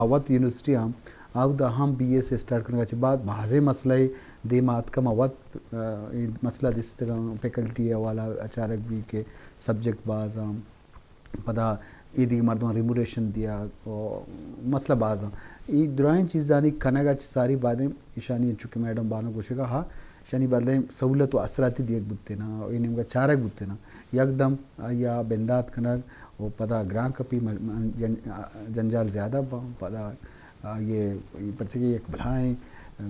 وت یونیورسٹی ہم، اودا ہم بی ایس اسٹارٹ کنگا چہ بعد بازیں مسئلہ دیما اتکا، ما وت، آ، اے مسئلہ دیستگاں، فیکلٹی حوالہ اچارگ بی کہ سبجیکٹ باز ہم، پدا اے دیگہ مردماں ریموریشن دیا، او مسئلہ باز ہم۔ اے درائیں چیزانی کنگا چہ ساری بادیں ایشانی، چونکہ میڈم بانو گوشگا ہا، ایشانی بدلیں سہولت و آسراتی دیگ بوتینا، اے نیمگا چارگ بوتینا۔ یکدم آیا بندات کنگ و پدا گران کپی، م-، م-، جن-، جنجال زیادہ باں، پدا آ، یہ، یہ پرچہ کہ یک بلائیں، آ،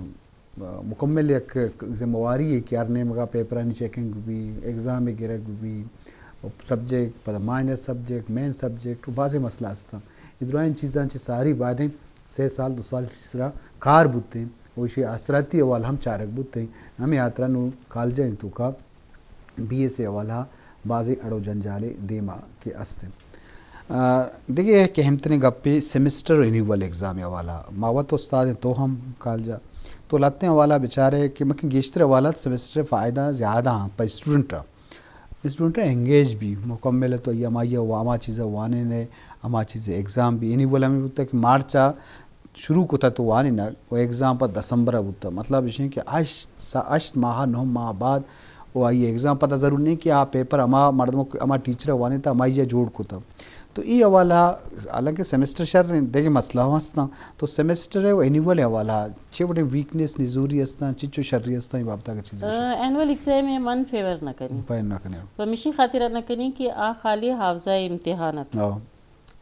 مکمل یک ذمہ واری ہے کہ ہر نیمگا پیپرانی چیکنگ بی، ایگزام گرگ بی، سبجیکٹ، پدا مائنر سبجیکٹ، مین سبجیکٹ، و بازیں مسئلہ ہستاں۔ یہ درائیں چیزاں چہ ساری بادیں سے سال، دو سال سرا کار بوتیں، و ایشی آسراتی حوال ہم چارگ بوتیں۔ ہمیں ہاترا نو کالجیں توکا بی ایس اے حوالہ بازیں اڑ و جنجالے دیما کہ است انت۔ آ، دگہ یک اہمترین گپے سمسٹر و اینیول ایگزام حوالہ۔ ما وت استاد ہیں، تو ہم کالجا۔ تو لتیں حوالہ بچارے کہ مکن گیشتر حوالہ سمسٹر فائدہ زیادہ ہاں پہ اسٹوڈنٹ را۔ اسٹوڈنٹ انگیج بی، مکمل تو یہ ہمائی ہما چیز وانے نے، ہما چیز ایگزام بی۔ اینیول ہمیں بوتا کہ مارچا شروع کتا تو وانینگ و ایگزام پہ دسمبر ء بوتا۔ مطلب اش کہ ہشت سا-، ہشت ماہ، نہ ماہ بعد و آئی ایگزام، پدا ضرور نہیں کہ آ پیپر ہما مردم، ہما ٹیچر ء وانینتا، ہمائی ء جوڑ کتا۔ تو ای حوالہ، حالانکہ سمسٹر شر انت، دگہ مسئلہ ہم ہستاں۔ تو سمسٹر و اینیول حوالہ چے وڑیں ویکنس، نزوری ہستاں، چچو شری ہستاں، ای بابت اگر چیز بشے۔ اینول ایگزام ء من فیور نہ کنی۔ فیور نہ کنی۔ پمیشی خاطر نہ کنی کہ آ خالی حافظہ امتحان ات۔ ہاں۔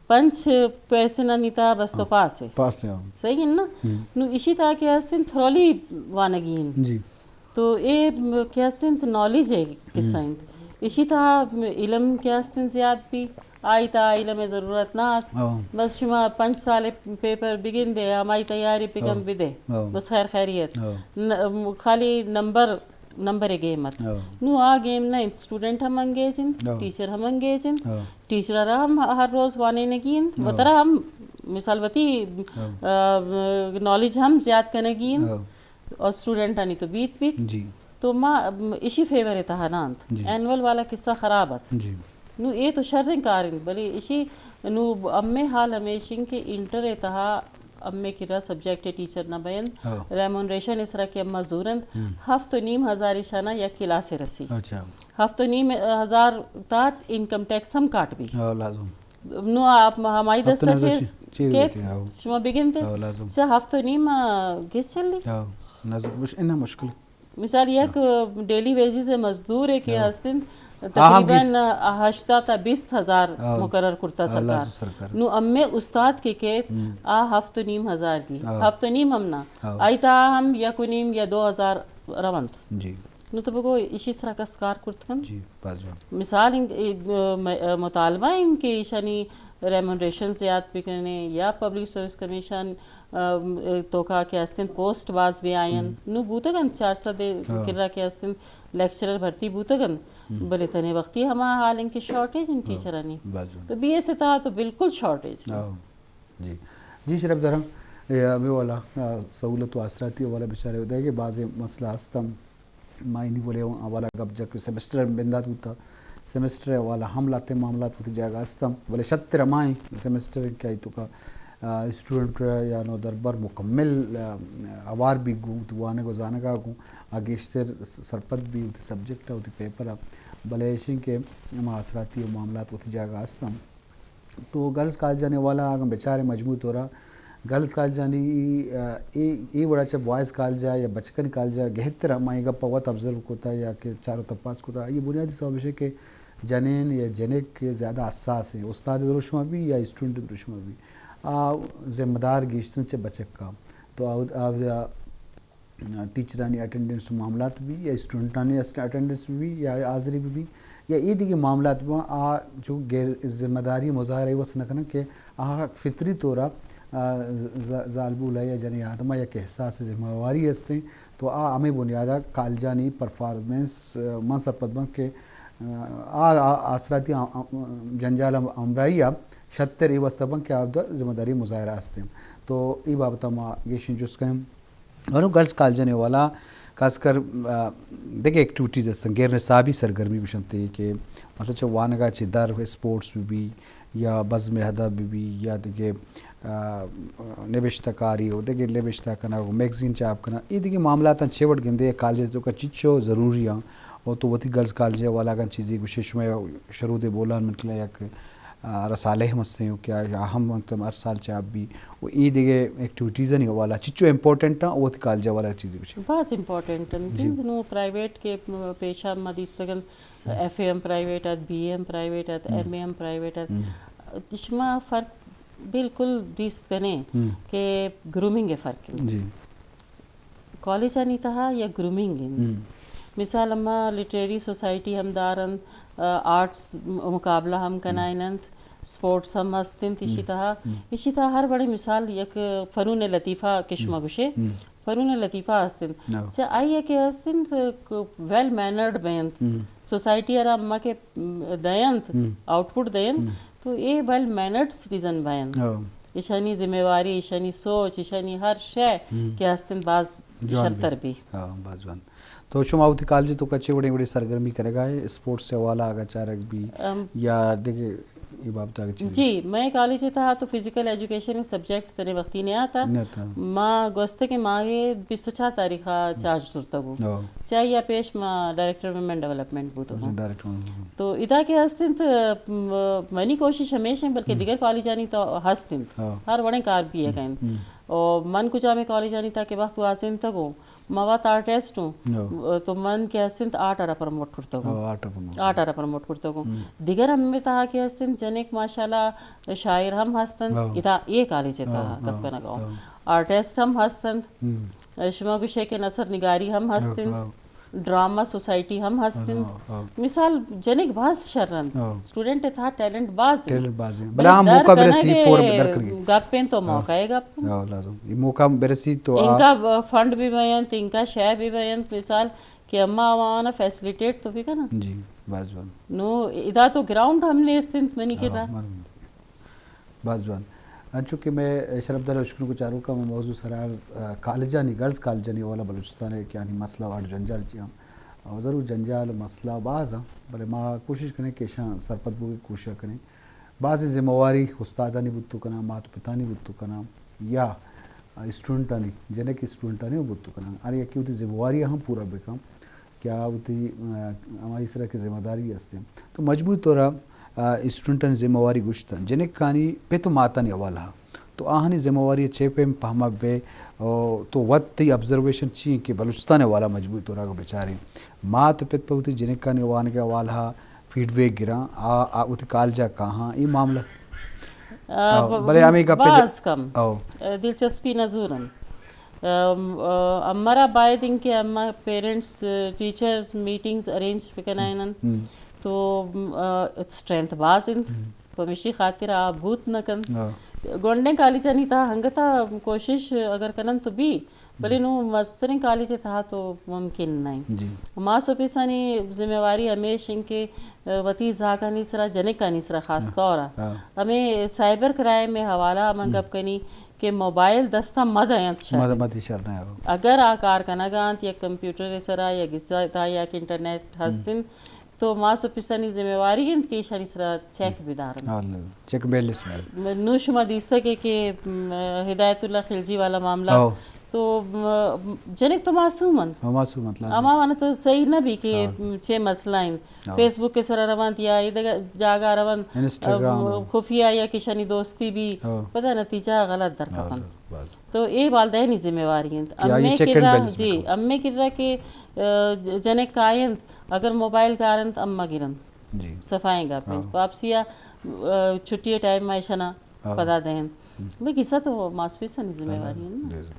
پنچ کوئسچنانی تہا بس تو ہاں۔ پاس ئے۔ پاس ئے، ہاں۔ صحیح ہے نا؟ ہم۔ نو ایشی تہا کہ ہستن تھرولی وانگی انت۔ جی۔ تو اے م-، کہ ہستن تو نالج ہے قصہ ہم۔ انت۔ ایشی تہا علم کہ ہستن زیاد بی، آئی تہا علم ضرورت نہ ات۔ ہاں۔ بس شما پنچ سال پیپر بگندے، ہمائی تیاری بگن ہاں۔ بدے۔ ہاں۔ بس خیر خیریت۔ ہاں۔ ن-، م-، خالی نمبر نمبر ء گیم ات۔ ہو۔ نوں آ گیم نہ انت، اسٹوڈنٹ ہم انگیج انت، ہو۔ ٹیچر ہم انگیج انت، ہو۔ ٹیچر ء را ہم ہر روز وانینگی انت، ہو۔ وترا ہم مثال وتی، ہو۔ آ، نالج ہم زیاد کنگی انت، ہو۔ اور اسٹوڈنٹانی تو بیت بیت۔ جی۔ تو ما، ام، اشی فیور ء تہا نہ انت۔ جی۔ اینول والا قصہ خراب ات۔ جی۔ نوں اے تو شریں کار انت، بلے اشی نوں ہمے حال ہمیش انت کہ انٹر ء تہا ہمے کرا سبجیکٹ ء ٹیچر نہ بینت، ہاں۔ ریمونریشن ء سرا کہ اما زورنت، ہم۔ ہفت و نیم ہزار ایشانا یک کلاس ء رسی۔ اچھا۔ ہفت و نیم ہزار تات انکم ٹیکس ہم کاٹ بی۔ ہاں، لازم۔ نوں آپ ہمائی ہفت و دستا نیم چے چے کیت؟ بیتی، ہاں۔ شما بگنتے؟ ہاں، لازم۔ چہ ہفت و نیم، آ، گس چلی؟ ہاں، لازم۔ مش-، انہا مشکل۔ مثال یک ڈیلی ویجز ء مزدور ء کہ ہاں۔ ہست انت، ہاں، ہاں، تقریباً ہشتاد تا بیست ہزار ہاں۔ مقرر کرتا ہاں، سرکار۔ لازم سرکار۔ نوں ہمے استاد کہ کیت، ہم۔ آ ہفت و نیم ہزار دی۔ ہاں۔ ہفت و نیم ہم نہ۔ ہاں۔ آئی تہا ہم یک و نیم یا دو ہزار رونت۔ جی۔ نوں تو بگو ایشی سرا کس کار کرت کن؟ جی، باز جوان۔ مثال ان-، اے، م-، مطالبہ ان کہ ایشانی ریمونریشن زیات بکنے یا پبلک سروس کمیشن ام، توکا کہ ہستن پوسٹ باز بیاین۔ ہم۔ نوں بوتگ انت چار سد ہاں۔ کرا کہ ہستن لیکچرر بھرتی بوتگ انت۔ ہم۔ بلے تنے وقتی ہما حال انت کہ شارٹیج انت ہاں۔ ٹیچرانی۔ باز جوان۔ تو بی ایس ء تہا تو بالکل شارٹیج انت۔ ہاں۔ جی۔ جی شرف دارم۔ اے ہمے والا، آ، سہولت و آسراتی والا بچارے ہوتا ہے کہ بعض مسئلہ ہستم۔ ما اینی ولے حوالہ گپ جت کہ سمسٹر بندات بوتا، سمسٹر حوالہ ہم لہتیں معاملات وتی جاگہ ہستاں، بلے شتر ہمائیں سمسٹر کہ آئی توکا، آ، اسٹوڈنٹ یا نودربر مکمل، آ، ہوار بیگ گوں، وانگ و زانگا گوں، آ گیشتر سرپد بی وتی سبجیکٹ ء وتی پیپر ء، بلے ایشیں کہ ہما آسراتی و معاملات وتی جاگہ ہستاں۔ تو گرلز کالجانی حوالہ اگاں بچاریں مجموعی طورا، گرلز کالجانی، آ، اے، اے وڑا چہ بوائز کالجا یا بچکانی کالجا گہتر، ما اے گپا وت آبزرو کتا یا کہ چار و تپاس کتا، اے بنیادی سبب اش کہ جنین یا جنک زیادہ حساس ہیں، استاد دروشما بی یا اسٹوڈنٹ دروشما بی، آ ذمہ دار گیشتر چہ بچکا۔ تو آ، آ، ٹیچرانی اٹینڈنس معاملات بی یا اسٹوڈنٹانی است-، اٹینڈنس بی یا حاضری بی یا اے دیگہ معاملات بی، آ جو غیر ذمہ داری مظاہرہ وس نہ کنن کہ آ فطری طورا، آ، ز-، ز-، زالبول ہے یا جنی آدم ہے یک احساس ذمہ واری ہستیں، تو آ ہمیں بنیادا کالجانی پرفارمنس، آ، من سرپد بن کہ، آ، آ، آ، آسراتی آ، آ، جنجال ہم-، ہمراہی آ شتر اے واسطہ بن کہ آ ذمہ داری مظاہرہ ہستیں۔ تو اے بابت ما گیشیں جست کنیں۔ اور گرلز کالجانی حوالہ خاص کر، آ، دگہ ایکٹیویٹیز ہستن، غیر نصابی سرگرمی گوشنتے کہ مثلاً چہ وانگا چہ در اسپورٹس بی بی، یا بزم ادب بہ بی، یا دگہ، آ، نبشتہ کاری و دگہ نبشتہ کنگ و میگزین چاپ کنگ، اے دگہ معاملاتاں چے وڑ گندے؟ کالج ءِ توکا چچو ضروری آں؟ و تو وتی گرلز کالج ءِ حوالہ اگاں چیزے گوشے، شمئے شرود بولان من کلا یک، آ، رسالہ ہم ہستیں کہ آ ہم ہر سال چاپ بی، و اے دگہ ایکٹیویٹیزانی حوالہ چچو امپورٹنٹ آں؟ و وتی کالج ءِ حوالہ چیزے گوشے۔ باز امپورٹنٹ انت۔ جی۔ نوں پرائیویٹ کہ پیشہ ما دیستگ انت، ایف اے ہم پرائیویٹ ات، بی اے ہم پرائیویٹ ات، ہم۔ ایم اے ہم پرائیویٹ ات۔ ہم۔ شما فرق بالکل دیست کنے، ہم۔ کہ گرومنگ ءِ فرق انت۔ جی۔ کالجانی تہا یا گرومنگ انت۔ ہم۔ مثال، اما لٹریری سوسائٹی ہم دار انت، آ، آرٹس م-، مقابلہ ہم، ہم۔ کنائین انت، اسپورٹس ہم ہست انت ایشی، ہم۔ تہا۔ ہم۔ ایشی تہا ہر وڑیں مثال یک فنون لطیفہ کہ شما، ہم۔ گوشے، ہم۔ فنون لطیفہ ہست انت۔ ہاں۔ چہ آئی ءَ کہ ہست انت، ویل مینرڈ بینت۔ ہم۔ سوسائٹی ءَ را اما کہ، م، دینت، ہم۔ آؤٹ پٹ دینت، ہم۔ تو اے ویل مینرڈ سٹیزن بینت۔ ہاں۔ ایشانی ذمہ واری، ایشانی سوچ، ایشانی ہر شے، ہم۔ کہ ہست انت باز جوان شرتر بی۔ بی۔ ہاں، باز جوان۔ تو شما وتی کالج ءِ توکا چے وڑیں وڑیں سرگرمی کنگا ئے؟ اسپورٹس ءِ حوالہ اگاں چارگ بی، ام، یا دگہ اے بابت ءَ چیزے؟ جی، مئے کالج ءِ تہا تو فزیکل ایجوکیشن سبجیکٹ تنے وقتی نیاتا۔ نیاتا۔ ما گوستگیں ماہ ءِ بیست ءُ چار تاریخ ءَ، ہم۔ چارج زرتگ و، ہاں۔ چہ آئی ءَ پیش ما ڈائریکٹر ویمن ڈیولپمنٹ بوتگ۔ اچھا، ڈائریکٹر ویمن۔ تو ادا کہ ہست انت، م-، منی کوشش ہمیش انت، بلکہ، ہم۔ دگر کالجانی تو ہست انت۔ ہاں۔ ہر وڑیں کار بی ءَ، ہم۔ کن۔ ہم۔ و من کجامیں کالجانی تہا کہ وقت گوازینتگ و، ما وت آرٹسٹ اوں۔ ہاں۔ تو من کہ ہست انت آرٹ ءَ را پروموٹ کرتگ اوں۔ ہاں، آرٹ ءَ پروموٹ۔ آرٹ ءَ را پروموٹ کرتگ اوں۔ ہم۔ دگر ہمے تہا کہ ہست انت جنک ماشاءاللہ شاعر ہم ہست انت۔ ہاں۔ ادا اے کالج ءِ تہا، ہاں، گپ، ہاں، کنگ ءَ اوں۔ ہاں۔ آرٹسٹ ہم ہست انت۔ ہم۔ شما گوشے کہ نثر نگاری ہم ہست، ہاں، انت۔ ہاں۔ ڈرامہ سوسائٹی ہم ہست انت۔ ہاں، ہاں۔ مثال جنک باز شر انت۔ ہاں۔ اسٹوڈنٹ ءِ تہا ٹیلنٹ باز انت۔ ٹیلنٹ باز انت۔ بلے بلے آ در موقع برسی کنگ ءِ فور در کنگی۔ گپ انت تو، ہاں۔ موقع ءِ گپ۔ ہاں، لازم۔ اے موقع برسی تو آ انکا فنڈ بہ بینت، انکا شے بہ بینت، مثال کہ اما آوان ءَ فیسلیٹیٹ تو بہ کناں۔ جی، باز جوان۔ نوں ادا تو گراؤنڈ ہم نیست انت منی، ہاں، کرا۔ من باز جوان۔ انچو کہ مئے شرپدار اشکنوک ءُ چاروکاں، مئے موضوع سرا، آ، کالجانی، گرلز کالجانی حوالہ بلوچستان ءِ کہ آنی مسئلہ ءُ اڑ جنجال چی آں۔ آ، ضرور جنجال ءُ مسئلہ باز آں، بلے ما کوشش کنیں کہ اشاں سرپد بوگ ءِ کوشش کنیں۔ بازیں ذمہ واری استادانی بوت کناں، مات پتانی بوت کناں، یا اسٹوڈنٹانی، جنک اسٹوڈنٹانی بوت کناں۔ ہر یکے وتی ذمہ واری ہم پورا بکن۔ کہ آ وتی، آ، ہمائی سرا کہ ذمہ داری است انت۔ تو مجموعی طور ءَ، آ، اسٹوڈنٹانی ذمہ واری گوشتن، جنکانی پت ءُ ماتانی حوالہ ءَ۔ تو آہانی ذمہ واری چے پیم پہما بے، او تو وت تئی آبزرویشن چی انت کہ بلوچستان ءِ حوالہ ءَ مجموعی طور ءَ اگاں بچاریں، مات ءُ پت پہ وتی جنکانی وانگ ءِ حوالہ ءَ فیڈ بیک گراں، آ، آ وتی کالج ءَ کاہاں، اے معاملہ؟ آ، آ، ب-، بلے ہمے گپ ءَ ج-، باز کم۔ آ، دلچسپی نہ زورن۔ ام، آ، امرا باید انت کہ اما پیرنٹس، ٹیچرز میٹنگز ارینج بکنائینن۔ ہم۔ تو، م، آ، اسٹرینتھ باز انت۔ ہم۔ پمیشی خاطر آ بوت نہ کنت۔ ہاں۔ گونڈیں کالجانی تہا انگتا کوشش اگر کنن تو بی، بلے ہم۔ نوں مستریں کالج ءِ تہا تو ممکن نہ انت۔ جی۔ ماس ءُ پیسانی ذمہ واری ہمیش انت کہ، آ، وتی زاگانی سرا، جنکانی سرا خاص، ہاں، طور ءَ، ہاں۔ ہمے سائبر کرائم ءِ حوالہ ءَ من، ہم۔ گپ کنی کہ موبائل دست ءَ مہ دینت شر۔ مہ، مہ دی شر نہ ہو۔ اگر آ کار کنگ ءَ انت یک کمپیوٹر ءِ سرا یا گسا تہا یک انٹرنیٹ ہست، ہم۔ انت، تو ماس ءُ پیسانی ذمہ واری انت کہ ایشانی سرا چیک، ہم۔ بدارنت۔ ہاں، چیک بیلنس بی۔ نوں شما دیستگ کہ، کہ، م، ہدایت اللہ خلجی والا معاملہ۔ ہاں۔ تو، م، جنک تو معصوم انت۔ ہاں، معصوم انت، لازم۔ ہما وانت تو صحیح نہ بی کہ، ہاں۔ م، چے مسئلہ انت۔ ہاں۔ فیس بک ءِ سرا رونت یا اے دگہ جاگہ رونت، انسٹاگرام۔ ام، خفیہ یا کہ ایشانی دوستی بی، ہاں۔ پدا نتیجہ غلط در، ہاں، کپنت۔ بس۔ تو اے والدینی ذمہ واری انت۔ کہ آئی امے چیک اینڈ کرا، بیلنس جی، بکن۔ امے کرا کہ، آ، ج-، جنک کاینت، اگر موبائل کارنت، اما گرنت۔ جی۔ صفائیں گپ انت۔ ہاں۔ واپسی ءَ، آ، چھٹی ءِ ٹائم ءَ ایشانا، ہاں۔ پدا دینت۔ ہم۔ بھئی، گسا تو ماس پیسانی ذمہ، ہاں، واری انت نا۔ جی، جی۔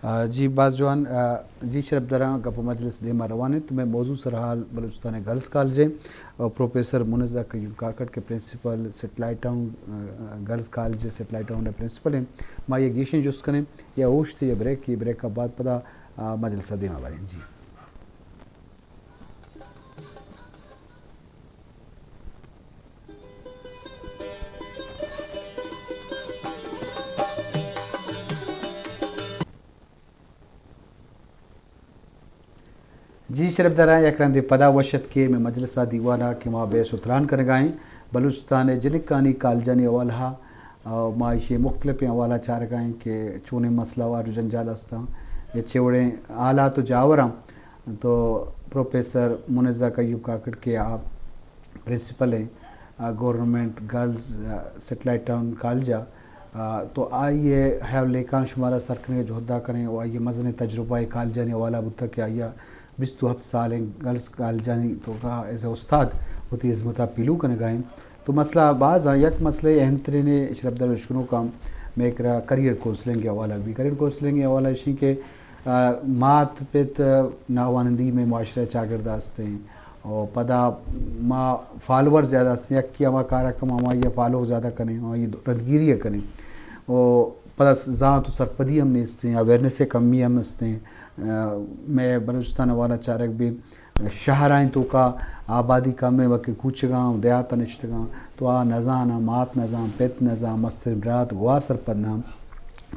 آ، جی، باز جوان، آ، جی، شرپداراں، گپ ءُ مجلس دیما روان انت۔ مئے موضوع سرحال بلوچستان ءِ گرلز کالج ءِ، آ، پروفیسر منزہ قیوم کاکڑ کہ پرنسپل سیٹلائٹ ٹاؤن، آ، گرلز کالج سیٹلائٹ ٹاؤن ءِ پرنسپل انت۔ ما یہ گیشیں جست کنیں، یا اوشت یا بریک، یہ بریک ءَ بعد پدا، آ، مجلس ءَ دیما باریں۔ جی۔ جی شرپداراں، یک رندے پدا وش اتکے مئے مجلس ءَ، دیوان ءَ کہ ما بحث ءُ تران کنگا ایں۔ بلوچستان ءِ جنکانی کالجانی حوالہ ءَ، آ، ما ایشی مختلفیں حوالہ چارگا ایں کہ چونیں مسئلہ وار و جنجال استاں یا چے وڑیں حالات و جاوراں۔ تو پروفیسر منزہ قیوم کاکڑ کہ آ پرنسپل ایں، آ، گورنمنٹ گرلز، آ، سیٹلائٹ ٹاؤن کالج ءَ، آ، تو آئی ءِ حیال لیکہاں شمارا سر کنگ ءِ جہد ءَ کنیں و آئی ءِ مزنیں تجربہ ءِ کالجانی حوالہ بوتگ کہ آئی ءَ بیست و ہپت سال ایں گرلز کالجانی توکا ایز اے استاد وتی ہزمت ءَ پیلو کنگا ایں۔ تو مسئلہ باز آں، یک مسئلہ اہم ترین ءُ شرپدار اشکنوکاں مئے کرا کریئر کونسلنگ ءِ حوالہ بی۔ کریئر کونسلنگ ءِ حوالہ اشیں کہ، آ، مات پت ناوانندی مئے معاشرہ ءِ چاگرد ءَ است ایں۔ و پدا ما فالوور زیادہ است ایں، یکے ہما کار ءَ کم ہمائی ءَ فالو زیادہ کنیں، ہمائی ءَ ردگیری ءَ کنیں۔ و پدا زانت و سرپدی ہم نیست ایں، اویئرنس ءِ کمی ہم است ایں۔ آ، مئے بلوچستان ءِ حوالہ چارگ بی، شہرانی توکا آبادی کم ایں، بلکہ کوچگاں، دیہاتاں نشتگاں، تو آ نزاناں، مات نزان، پت نزان، مستریں برات، گوار سرپد نہ۔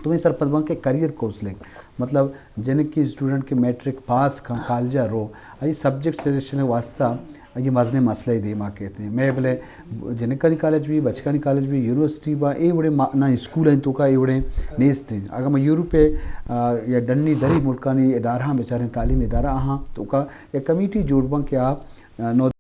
تو اے سرپد بن کہ کریئر کونسلنگ، مطلب جنکیں اسٹوڈنٹ کہ میٹرک پاس کن، کالج ءَ رو، آئی سبجیکٹ سلیکشن ءِ واسطہ آئی مزنیں مسئلہ دیما کیت۔ مئے بلے جنکانی کالج بی، بچکانی کالج بی، یونیورسٹی با، اے وڑیں ما-، نہ اسکول ایں توکا اے وڑیں نیست ایں۔ اگر ما یورپ ءِ، آ، یا ڈنی دری ملکانی ادارہاں بچاریں، تعلیم ادارہ آہاں توکا یک کمیٹی جوڑ بن کہ آ، آ، نو